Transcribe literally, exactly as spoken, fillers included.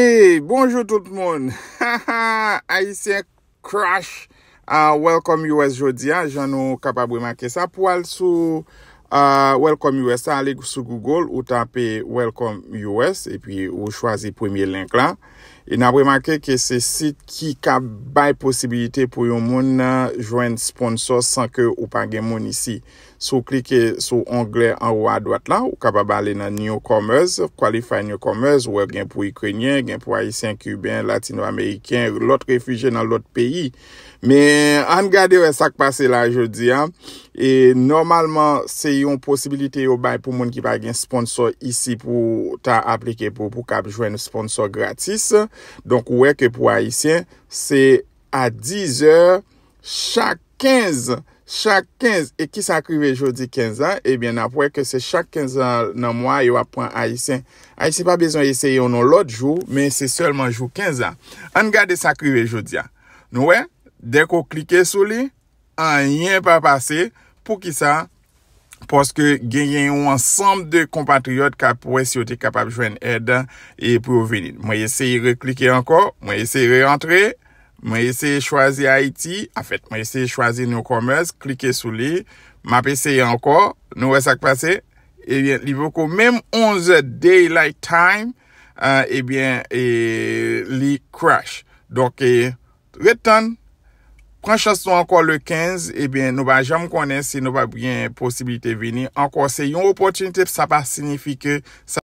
Hey, bonjou tout moun. Ayisyen Crash, uh, Welcome U S jodi a, jan nou kapab remake sa. Pou al sou uh, Welcome U S la, ale sou Google, ou tape Welcome U S, epi ou chwazi premye link la. E n ap remake ke se sit ki ka bay posibilite pou yon moun uh, jwenn sponsor san ke ou pa gen moun isi. Si w klike sou onglè anwo adwat la, ou kapab ale nan Newcomers, Qualified Newcomers, ou wè gen pou Ikrenyen, gen pou Ayisyen, Kiben, Latino-Ameriken, lòt refijye nan lòt peyi. Men ann gade wè sa k pase la jodi a. E nòmalman, se yon posibilite yo bay pou moun ki pa gen sponsor isi pou ta aplike pou, pou kab jwenn sponsor gratis. Donk, ou wè ke pou Ayisyen, se a dizè chak kenz, chak kenz. E kisa k rive jodi kenz la? Ebyen, n ap wè ke se chak kenz nan mwa yo ap pran Ayisyen. Ayisyen pa bezwen eseye yon lòt jou, men se sèlman jou kenz la. Ann gade sa k rive jodi a. Nou wè, dèk ou klike sou li, anyen pa pase. Poukisa? Paske genyen yon ansanm de konpatriyòt k ap wè si yo te kapab jwenn èd e pou yo vini. Mwen eseye reklike ankò, mwen eseye reantre, mwen eseye chwazi Ayiti, anfèt, mwen eseye chwazi Newcomers, klike sou li, m ap eseye ankò, nou wè sa k pase? Ebyen, li poko menm onz è Daylight Time, uh, ebyen, e, li crash. Donk, e, ret tann, pran chans nou ankò le kenz, ebyen, nou pa janm konnen si nou pa gen posibilite vini. Ankò, se yon opòtinite, sa pa siyifi ke sa